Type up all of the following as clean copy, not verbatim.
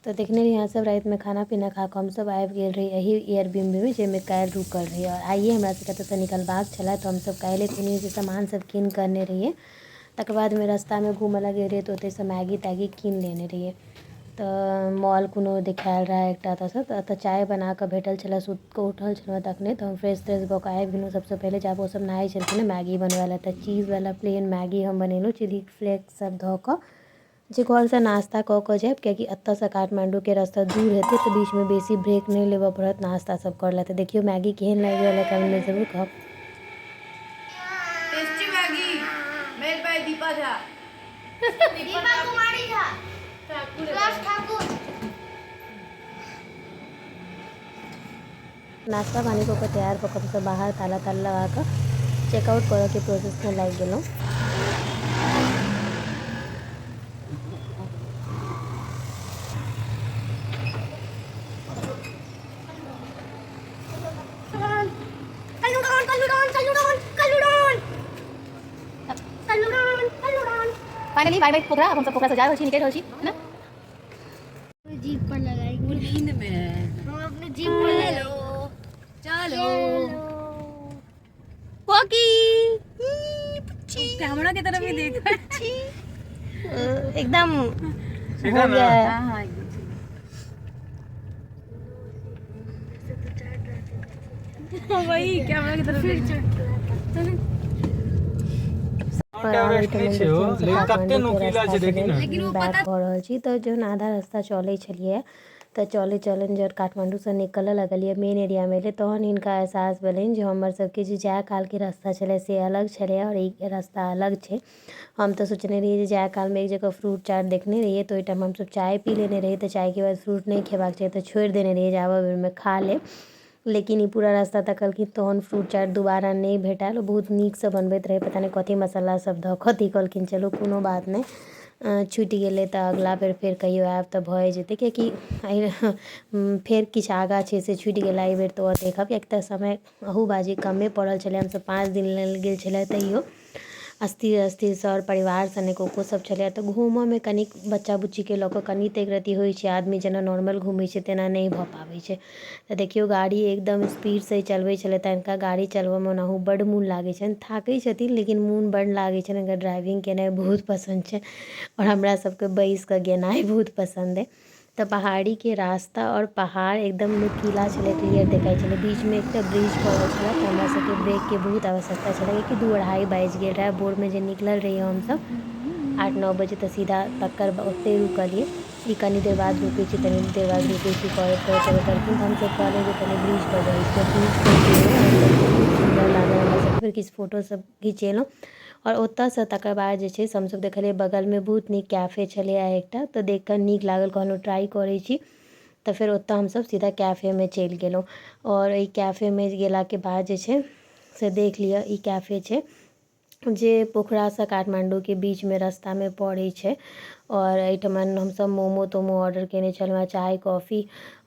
तऽ देखने रही अहाँ सब रातिमे खाना पीना खा कऽ हमसब आबि गेल रही एहि एयरबीएनबीमे, जाहिमे काल्हि रुकल रही। आओर आइए हमरा सबके एतऽसँ निकलबाक छलै, तऽ हमसब काल्हिए खुनिएसँ सामान सब कीन कऽ अनने रहियै। तकर बादमे रस्तामे घूमऽ लए गेल रहियै तऽ ओतैसँ मैगी तैगी कीन लेने रहियै। तऽ मॉल कोनो देखायल रहै एकटा एतऽसँ, तऽ एतऽ चाय बनाकऽ भेटल छलै। सुति कऽ उठल छलहुँ तखने, तऽ हम फ्रेश त्रेश भऽ कऽ आबि गेलहुँ। सबसँ पहिले जाबे ओसब नहाय छलखिन मैगी बनबै लए, तऽ चीजवला प्लेन मैगी हम बनेलहुँ चिली फ्लेक्स सब धऽ कऽ, जे घरसँ नाश्ता कऽ कऽ जायब, कियाकि एतऽसँ काठमाण्डूके रास्ता दूर हेतै, तऽ बीचमे बेसी ब्रेक नहि लेबऽ पड़त नाश्ता सब करऽ लए। तऽ देखियौ मैगी केहन लागि रहल है, कमेंटमे जरूर कहब। Tasty Maggi made by Deepa Jha. Deepa Kumari Jha. Thakur Thakur. नाश्ता पानी कऽ कऽ तैयार भऽ कऽ हमसब बाहर ताला ताला लगा कऽ चेकआउट करऽके प्रोसेसमे लागि गेलहुँ। फाइनली बाय बाय पोखरा। अब हम सब पोखरा से जा रहल छी, निकलि रहल छी, है ना? जीप पर लगाएंगे। वो नींद में है। हम अपने जीप पर लगाएंगे। चलो कोकी कैमरा की तरफ भी देखा। एकदम सीधा हो ना? गया है। हाँ हाँ, एकदम सीधा। वही कैमरा की तरफ देखा। माउंट एवरेस्ट नहि छै ओ, लेकिन कते नुकीला छै देखी ने। लेकिन वो बैक भऽ रहल छी। तऽ जहन आधा रास्ता चलै छलियै, तऽ चलै चलैत जहन काठमाण्डूसँ निकलऽ लगलियै, मेन एरियामे एलियै, तहन हिनका एहसास भेलनि जे हमर सबके जे जाय कालके रास्ता छलै से अलग छलै आओर ई रास्ता अलग छै। हम तऽ सोचने रहियै जे जाय कालमे एक जगह फ्रूट चाट देखने रहियै, तऽ ओहि टाइम हमसब चाय पी लेने रहियै, तऽ चायके बाद फ्रूट नहि खेबाक चाही, तऽ छोड़ि देने रहियै जे आबऽ बेरमे खा लेब। लेकिन ई पूरा रास्ता तकलखिन तहन फ्रूट चाट दोबारा नहि भेटल। ओ बहुत नीकसँ बनबैत रहै, पता नहि कथी मसाला सब धऽ कऽ अथी कहलखिन। चलू कोनो बात नहि, छुटि गेलै तऽ अगिला बेर फेर कहियो आयब तऽ भए जेतै, किएकि फेर किछु आगाँ छै से छुटि गेला एहिबेर, तऽ ओ देखब, किएकि तऽ समय अहू बाजी कमे पड़ल छलै। हमसब 5 दिन लेल गेल छलै, तैयो अस्थिर अस्थिरसँ आओर परिवार सने कोको सब छलै, तऽ घूमऽमे कनिक बच्चा बुच्चीके लऽ कऽ कनि तऽ एकरत्ती होइ छै, आदमी जेना नॉर्मल घूमै छै तेना नहि भऽ पाबै छै। तऽ देखियौ गाड़ी एकदम स्पीडसँ चलबै छलै, तऽ हिनका गाड़ी चलबऽमे ओनाहु बड्ड मोन लागै छनि। थाकै छथिन लेकिन मोन बड्ड लागै छनि। हिनका ड्राइविंग केनाइ बहुत पसन्द छनि आओर हमरा सबके बैसिकऽ गेनाइ बहुत पसन्द अइ। तऽ पहाड़ीके रास्ता आओर पहाड़ एकदम नुकीला छलै, क्लियर देखाइ छलै। बीचमे एकटा ब्रिज पड़ल छलै, तऽ हमरा सबके ब्रेकके बहुत आवश्यकता छलै, कियाकि 2-2:30 बाजि गेल रहै। भोरमे जे निकलल रहियै हमसब 8-9 बजे, तऽ सीधा तकर ओतहि रुकलियै। ई कनी देर बाद रुकै छी, कनी देर बाद रुकै छी करैत करैत रुकलखिन, तऽ हमसब कहलियै जे पहिले ब्रिज पर जाइ छी। तऽ ब्रिज पर गेलहुँ आओर बहुत सुन्दर लागल हमरा सबके। फेर किछु फोटो सब घिचेलहुँ आओर ओतऽसँ तकर बाद जे छै से हमसब देखलियै बगलमे बहुत नीक कैफे छलैए एकटा, तऽ देखिकऽ नीक लागल, कहलहुँ ट्राइ करै छी। तऽ फेर ओतऽ हमसब सीधा कैफेमे चलि गेलहुँ आओर एहि कैफेमे गेलाके बाद जे छै से देख लिअ, ई कैफे छै जे पोखरासँ काठमाण्डूके बीचमे रास्तामे पड़ै छै। आओर एहिठमन हमसब मोमो तोमो ऑर्डर कयने छलहुँ हँ, चाय कॉफी।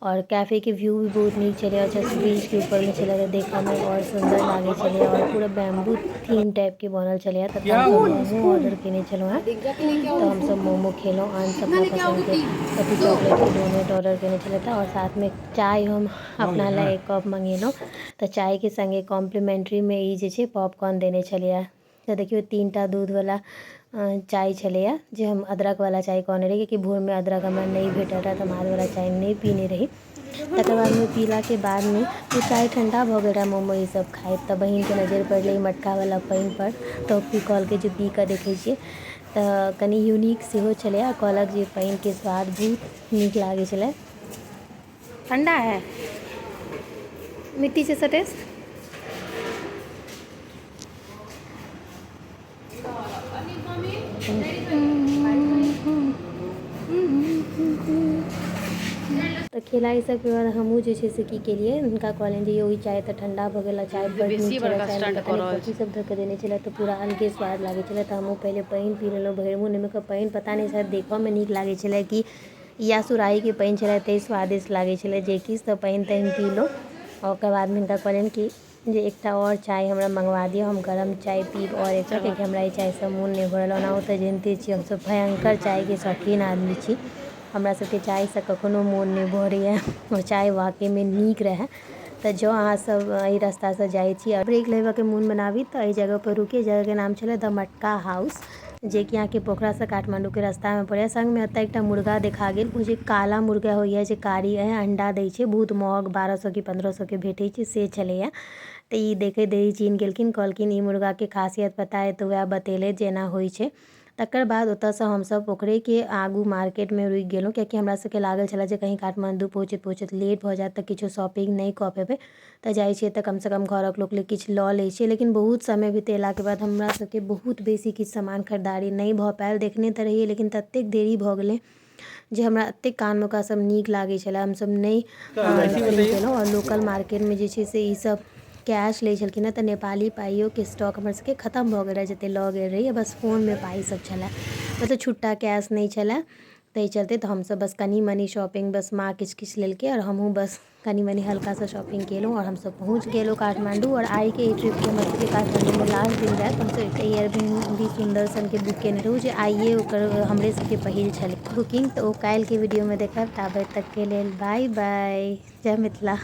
आओर कैफेके व्यू भी बहुत नीक छलै, आओर ब्रिजके ऊपरमे छलै, तऽ देखऽमे आओर सुन्दर लागै छलै आओर पूरा बैम्बू थीम टाइपके बनल छलै। तऽ हमसब मोमो ऑर्डर कयने छलहुँ हँ, तऽ हमसब मोमो खेलहुँ। अंश अपना पसन्दके कथी चॉकलेटके डोनेट ऑर्डर कयने छलथि आओर साथमे चाय हम अपना लए एक कप मङ्गेलहुँ। तऽ चायके सङ्गे कॉम्प्लीमेंट्रीमे ई जे छै पॉपकॉर्न देने छलैए। तऽ देखियौ 3टा दूधवला चाय छलैए, जे हम अदरकवला चाय कहने रही, कियाकि भोरमे अदरक हमरा नहि भेटल रहए, तऽ हम आदवला चाय नहि पीने रही। तकर बादमे पीलाके बादमे ओ चाय ठण्डा भऽ गेल रहए मोमो ई सब खाइत, तऽ बहिनके नजरि पड़लै मटकावला पानिपर, तऽ ओ कहलकै जे पी कऽ देखै छियै। तऽ कनि यूनिक सेहो छलैए आ कहलक जे पानिके स्वाद बहुत नीक लागै छलै। ठंडा है, मिट्टी जैसा टेस्ट। तऽ खेला ई सबके बाद हमहूँ जे छै से की केलियै, हुनका कहलियनि जे यौ ई चाय तऽ ठण्डा भऽ गेल आ चाय बड़ नीक बेसी छलै। बड़का चायमे स्टंट पता कऽ नहि रहल कथी छै। सब धऽ कऽ देने छलै, तऽ पूरा अलगे स्वाद लागै छलै। तऽ हमहूँ पहिले पानि पी लेलहुँ भरि मुँह। ओहिमे कऽ पानि पता नहि शायद देखऽमे नीक लागै छलै कि या सुराहीके पानि छलै तैँ स्वादिष्ट लागै छलै, जे किछु। तऽ पानि तानि पीलहुँ आओर ओकर बादमे हिनका कहलियनि कि जे एकटा आओर चाय हमरा मङ्गवा दिअ, हम गरम चाय पीब आओर एकटा, कियाकि हमरा ई चायसँ मोन नहि भरल। ओनाहु तऽ जनिते छी हमसब भयङ्कर चायके शौकीन आदमी छी। हमरा सबके चायसँ कखनो मोन नहि भरैए आओर चाय वाकईमे नीक रहै। तऽ जँ अहाँ सब एहि रास्तासँ जाइ छी आओर ब्रेक लेबऽके मोन बनाबी तऽ एहि जगहपर रुकी। जगहके नाम छलै द मटका हाउस, जेकि अहाँके पोखरासँ काठमाण्डूके रास्तामे पड़ैए। संगमे एतऽ एकटा मुर्गा देखा गेल, ओ जे काला मुर्गा होइए जे कारी अंडा दै छै, बहुत महग 1200 कि 1500 के भेटै छै, से छलैए। तऽ ई देखैत देरी चिन्ह गेलखिन, कहलखिन ई मुर्गाके खासियत पता है? तऽ वएह बतेलथि जे एना होइ छै। तकर बाद ओतऽसँ हमसब पोखरेके आगू मार्केटमे रुकि गेलहुँ, कियाकि हमरा सबके लागल छलै जे कहीं काठमाण्डू पहुँचैत पहुँचैत लेट भऽ जायत तऽ किछो शॉपिंग नहि कऽ पेबै, तऽ जाइ छियै तऽ कमसँ कम घरक लोक लेल किछु लऽ लै छियै। लेकिन बहुत समय बितेलाके बाद हमरा सबके बहुत बेसी किछु सामान खरीदारी नहि भऽ पायल। देखने तऽ रहियै, लेकिन ततेक देरी भऽ गेलै जे हमरा एतेक कानमका सब नीक लागै छलै, हमसब नहि केलहुँ। आओर लोकल मार्केटमे जे छै से ईसब कैश लै छलखिन हँ, तऽ नेपाली पाइयोके स्टॉक हमर सबके खतम भऽ गेल रहै जते लऽ गेल रहियै। बस फोनमे पाइ सब छलै, मतलब छुट्टा कैश नहि छलै। ताहि चलते तऽ हमसब बस कनि मनि शॉपिंग, बस माँ किछु किछु लेलकै आओर हमहूँ बस कनि मनि हल्कासँ शॉपिंग केलहुँ आओर हमसब पहुँच गेलहुँ काठमाण्डू। आओर आइके ई ट्रिपके हमर सबके काठमाण्डूमे लास्ट दिन रहै। हमसब एकटा एयरबीएनबी सुन्दर सनके बुक केने रहौँ, जे आइए ओकर हमरे सबके पहिल छलै बुकिंग, तऽ ओ काल्हिके वीडियोमे देखब। ताबे तकके लेल बाय बाय, जय मिथिला।